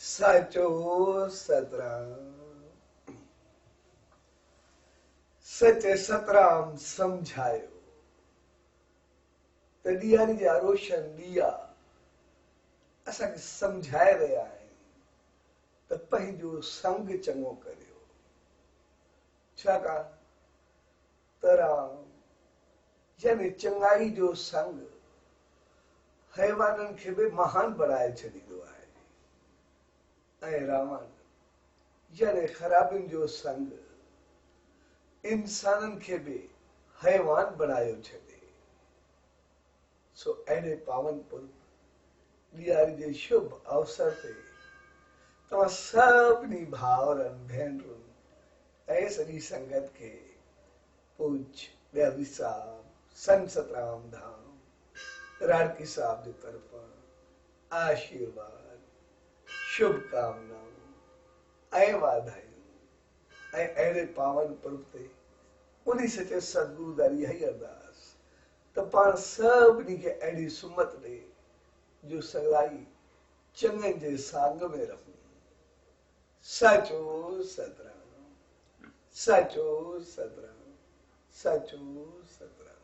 سچو سترام. سچي سترام سمجهايو ته ڏياري جا روشن ڏيئا اسان کي سمجهائي رهيا آهن ته پنهنجو سنگ چڱو ڪريو، ڇاڪاڻ ته رام يعني چڱائي جو سنگ حيوانن کي به مهان بڻائي ڇڏيندو آهي ۽ راوڻ يعني خرابين جو سنگ انسانن کي به حيوان بڻايو ڇڏي. سو اهڙي پاون پرب ڏياري جي شڀ اوسر تي توهان سڀني ڀائرن، ڀينرن ۽ سڄي سنگت کي پوڄ ڏياري صاحب، سنت سترام ڌام، راڙڪي صاحب جي طرفان آشيرواد، شڀ ڪامنائون ۽ واڌايون ۽ اهڙي پاون پرب تي انهي سچي ستگرو در اها ئي ارداس ته پاڻ سڀني کي اهڙي سمت ڏي جو سڳڙائي چڱن جي سانگ ۾ رهون. سچو سترام، سچو سترام، سچو سترام.